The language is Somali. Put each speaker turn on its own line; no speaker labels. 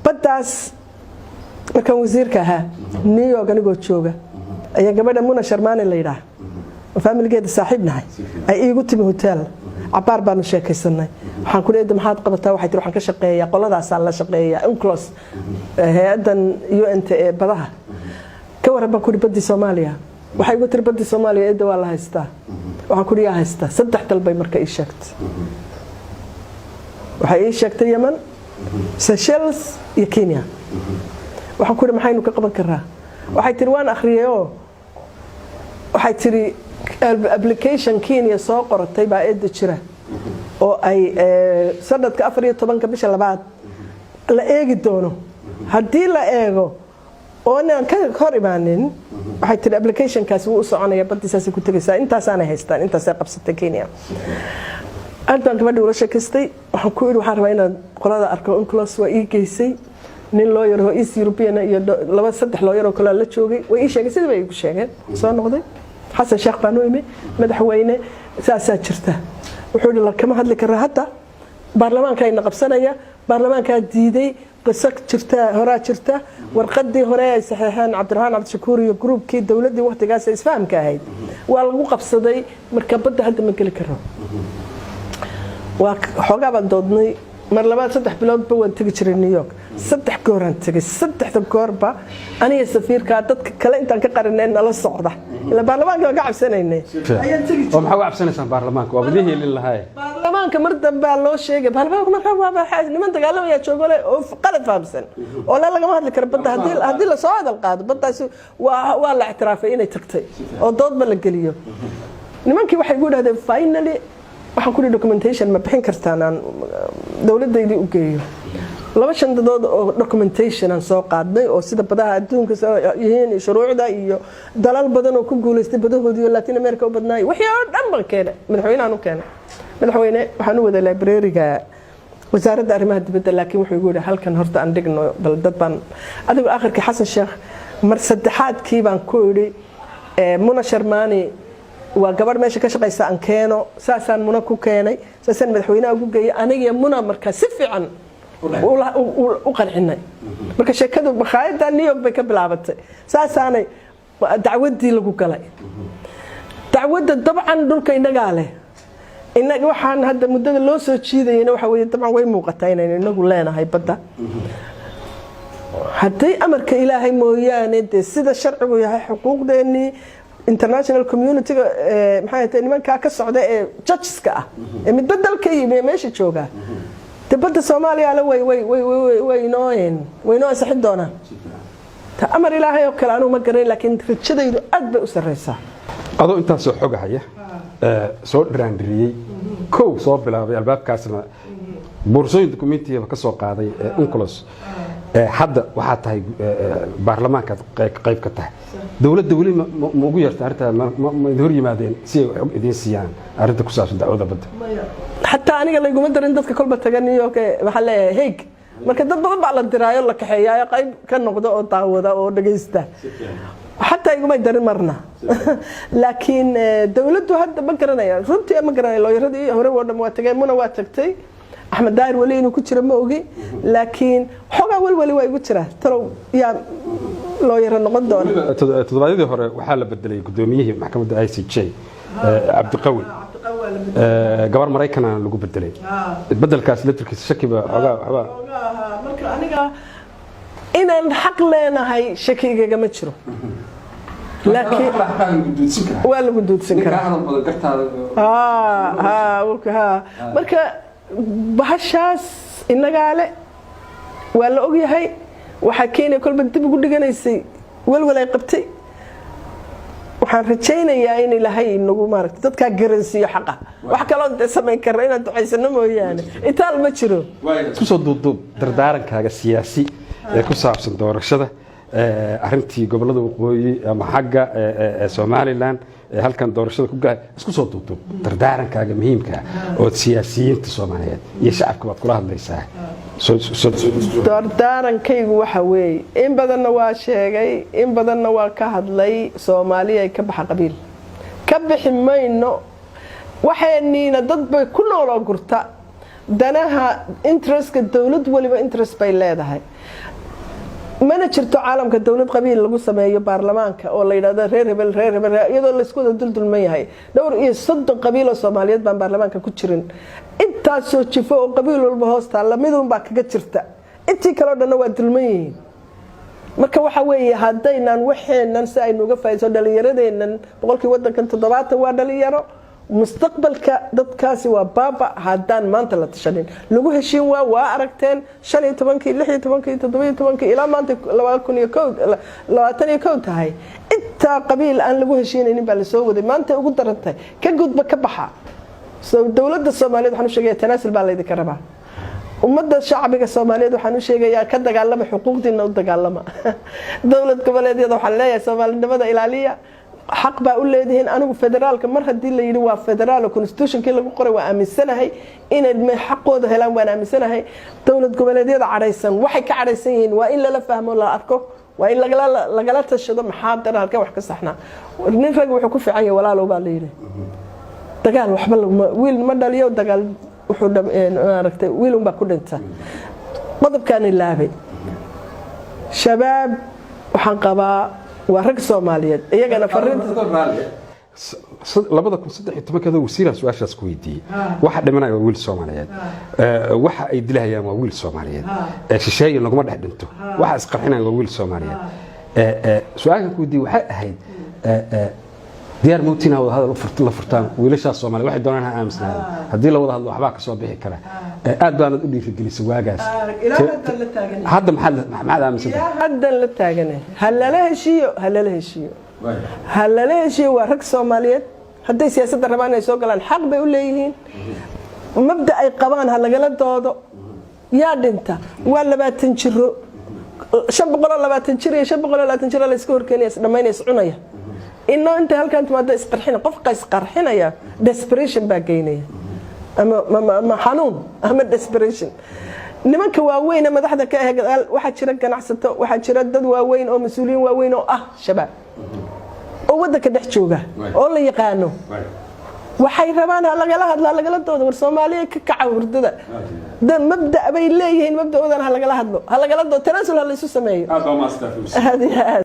Baddaas markaan wasiirka ahaa, New York anigoo jooga, ayaa gabadha Muna Sharmaani la yidhaah oo faamiligeeda saaxiib nahay ay iigu timi hotel. Cabaar baanu sheekaysanay. Waxaan ku leeyahay, "Maxaad qabataa?" Waxay tiri, "Waxaan ka shaqeeyaa qoladaasaan la shaqeeyaa, UNCLOS, hay-adan UN ee badaha." "Ka waran," baan ku yidhi, "baddii Soomaaliya?" Waxay igu tiri, "Baddii Soomaaliya, eedda, waa la haystaa." Waxaan ku yidhi, "Yaa haystaa?" Saddex dal bay marka ii sheegtay. Waxay ii sheegtay Yemen, Seychelles iyo Kenya. Waxaan ku yidhi, "Maxaynu ka qaban karaa?" Waxay tiri, "Waan akhriyayoo," waxay tiri, "application Kenya soo qoratay baa, eedda, jira oo ay sanadka 14-ka bisha labaad la eegi doono. Haddii la eego oonaan ka hor imaanin," waxay tiri, "applicationkaasi wuu u soconaya, baddiisaasay ku tegaysaa. Intaasaanay haystaan, intaasay qabsatay Kenya." Aad baan gabadhii ula sheekaystay. Waxaan ku idhi, "Waxaan rabaa inaan qolada arko, UNCLOS." Waa ii geysay nin lawyer oo East European iyo laba saddex lawyer oo kale la joogay. Way ii sheegay, sidii bay igu sheegeen. Soo noqday, Xasan Sheekh baan u imi. "Madaxweyne, saasaa jirta." Wuxuu yidhi, "Kama hadli karaa hadda, baarlamaanka ayna qabsanaya, baarlamaankaa diiday. Qiso jirta horaa jirta, warqadii hore ay saxeexeen Cabdiraxmaan Cabdishakuur iyo groupkii dowladdii waqtigaas isfahamka ahayd waa lagu qabsaday. Marka badda hadda ma geli karo." Waa xoogaa baan doodnay. Mar labaad 3 biloodba waan tegi jiray New York. Saddex gooraan tegay. Saddexda goorba aniga safiirkaa, dadka kale intaan ka qarinay nala socda, ilaa baarlamaanka waan ka cabsanaynay, ayaan tegi.
Oo maxaa uga cabsanaysaan baarlamaanka? Waa idin helin lahaay.
Baarlamaanka mar dambaa loo sheegay. Baarlamaanka markaa waa niman dagaalamaya joogo le oo qalad fahamsan oo le lagama hadli karo badda. Haddii lasoo hadal qaado baddaasi, waa la ictiraafay inay tagtay oo doodba la geliyo. Nimankii waxay igu dhahdeen finally, waxaan ku documentation ma bixin kartaan aan dowladaydii u geeyo? Laba shandadood oo documentation aan soo qaadnay oo sida badaha adduunka yihiin iyo shuruucda iyo dalal badan oo ku guuleystay badahoodii oo Latin America u badnaay, wixii oo dhan baan keenay. Madaxweyneaan u keenay. Madaxweyne waxaan u waday library-ga wasaaradda arrimaha dibadda, laakiin wuxuu igu yidhi, "Halkan horta aan dhigno, bal dad baan adigu." Akhirkii Xasan Sheekh mar saddexaadkii baan ku idhi, "Muna Sharmaani waa gabadh meesha ka shaqaysa, aan keeno." Saasaan Muna ku keenay, saasaan madaxweynaha ugu geeyay. Anigiyo Muna markaa si fiican u qancinay. Marka sheekadu makhaayadda New York bay ka bilaabatay. Saasaanay dacwaddii lagu galay. Dacwadda dabcan dhulka innagaa leh. Inaga waxaan hadda muddada loo soo jiidayana waxa weeye, dabcan way muuqataa inaynu inagu leenahay badda, haddii amarka Ilaahay mooyaane. Dee sida sharcigu yahay, xuquuqdeennii international community-ga, maxay tahay, nimankaa ka socda ee judgeska ah ee midba dalka yimi ee meesha jooga, dee badda Soomaaliya le way way way way way inoo ansixin doonaan. Ta amar Ilaahay oo kale anugu ma garan, laakiin rajadaydu aad bay u sarreysaa.
Adoo intaasoo xogahaya soo dhiraandhiriyey, kow soo bilaabay albaabkaasna, boorsooyin documentiyaba ka soo qaaday UNCLOS, hadda waxaa tahay baarlamaankaad qayb ka tahay dowladda. Weli ma ugu yeerta arrintaa? Ma idin hor yimaadeen si ay xog idiin siiyaan arrinta ku saabsan dacwada badda?
Xataa aniga layguma darin dadka kolba taga New York. Waxaa leeyahay Hague. Marka dad badan baa la diraayo, la kaxeeyaayo, qayb ka noqda oo daawada oo dhagaysta. Xataa igumay darin marna. Laakiin dowladdu hadda ma garanaya, runtii ma garanaya. Lawyeradii hore oo dhan waa tageen, Muna waa tagtay, Axmed Daahir weli inuu ku jiro ma ogi, laakiin xoogaa welweli waa igu jira, talow yaa lawyero noqon doona?
Toddobaadyadii hore waxaa la bedelay guddoomiyihii maxkamadda ICJ, Cabdiqawi. Gabar Maraykanana lagu bedelay. Bedelkaas laftirkiisa shakiba xoogaa waxba.
Marka aniga inaan xaq leenahay shaki igagama jiro, laakiin waa lagu duudsin karaa. Marka bahashaas inagaa le, waa la ogyahay. Waxaa Kenya kolba dib ugu dhiganaysay welwel ay qabtay. Waxaan rajaynayaa in Ilaahay nagu maaragta dadkaa garansiiyo xaqa. Wax kaloo dee samayn karna inaan ducaysano mooyaane, itaal ma jiro.
Isku soo duubduub dardaarankaaga siyaasi ee ku saabsan doorashada, arrintii gobollada waqooyi ama xagga Somaliland ee halkan doorashada ku gahay. Isku soo duubduub dardaarankaaga muhiimka ah ood siyaasiyiinta Soomaaliyeed iyo shacabka baad kula hadlaysaa.
Dardaarankaygu waxa weeye, in badanna waa sheegay, in badanna waa ka hadlay: Soomaaliya ka baxa qabiil. Ka bixi mayno, waxayniina dad bay ku nooloo gurta. Danaha, interestka dowlad waliba interest bay leedahay. Mana jirto caalamka dowlad qabiil lagu sameeyo baarlamaanka oo la yidhahdo reer hebel, reer hebel, iyadoo laysku wada duldulman yahay. Dhowr iyo 30 qabiil oo Soomaaliyeed baan baarlamaanka ku jirin. Intaasoo jifo oo qabiil walba hoos taalla midun baa kaga jirta, intii kaleo dhanna waa dulman yihiin. Marka waxa weeye, haddaynan waxeenan si aynu uga faaiso dhalinyaradeennan, boqolkii wadankan 70 waa dhalinyaro. Mustaqbalka dadkaasi waa baaba haddaan maanta la tashanin, lagu heshiin. Waa aragteen 15-kii, 16-kii, 17-kii ilaa maanta 2021 tahay, intaa qabiil aan lagu heshiinaynin baa lasoo waday. Maanta ugu daran tahay, ka gudba, ka baxa. So dowladda Soomaaliyeed waxaan u sheegaya, tanaasul baa laydinka rabaa. Ummadda shacbiga Soomaaliyeed waxaan u sheegayaa, ka dagaalama xuquuqdiina, u dagaalama. Dowlad goboleedyada waxaan leeyahay, soomaalinimada ilaaliya, xaq baa u leedihiin. Anigu federaalka mar haddii la yidhi waa federaal oo constitutionkii lagu qoray, waa aaminsanahay inay xaqooda helaan, waan aaminsanahay. Dowlad goboleedyada cadhaysan, waxay ka cadhaysan yihiin waa in lala fahmo, la arko, waa in lagala tashado. Maxaa dara? Halkee wax ka saxnaa? Nin rag wuxuu ku fiican yahay, walaalow baa la yidhi, dagaal waxba laguma wiil ma dhaliyo. Dagaal wuxuu maaragtay, wiil unbaa ku dhinta. Qodobkaan ilaabay, shabaab waxaan qabaa waa rag Soomaaliyeed iyagana fariinta.
2013-keeda wasiiraan su-aashaas ku weydiiyey. Waxa dhimanaya waa wiil Soomaaliyeed, waxa ay dilahayaan waa wiil Soomaaliyeed, shisheeye laguma dhex dhinto, waxa isqarxinaya waa wiil Soomaaliyeed. Su-aashan ku weydiiyey waxay ahayd, diyaar mawtiin wada hadal la furtaan wiilashaas Soomaaliya? Waxay doonaan ha aaminsanaadaan, haddii la wada hadlo waxbaa ka soo bixi kara. Aad baanad u dhiirigelisay waagaas. Hadda maxaad aaminsantahay?
Haddan la taagana, ha lala heshiiyo, ha lala heshiiyo, ha lala heshiiyo. Waa rag Soomaaliyeed. Hadday siyaasadda rabaan inay soo galaan, xaq bay u leeyihiin. Mabda ay qabaan ha lagala doodo. Yaa dhinta? Waa 20 jiro, 520 jir iyo 520 jir la iska horkeenaya, isdhamaynaya, iscunaya. Ino intay halkan timaado isqarxina. Qofka isqarxinaya desperation baa geynaya, ama xanuun ama desperation. Nimanka waaweyn ee madaxda ka ah gadaal, waxaa jira ganacsato, waxaa jira dad waaweyn oo mas-uuliyiin waaweyn oo ah shabaab oo waddanka dhex jooga oo la yaqaano. Waxay rabaan ha lagala hadla, ha lagala doodo. War Soomaaliya, ka kaca hurdada. Mabda bay leeyihiin, mabdaoodana ha lagala hadlo, ha lagala doodo, tanaasul ha laysu sameeyo.
Aad baa umahadsantahay.
Aad iyo aad.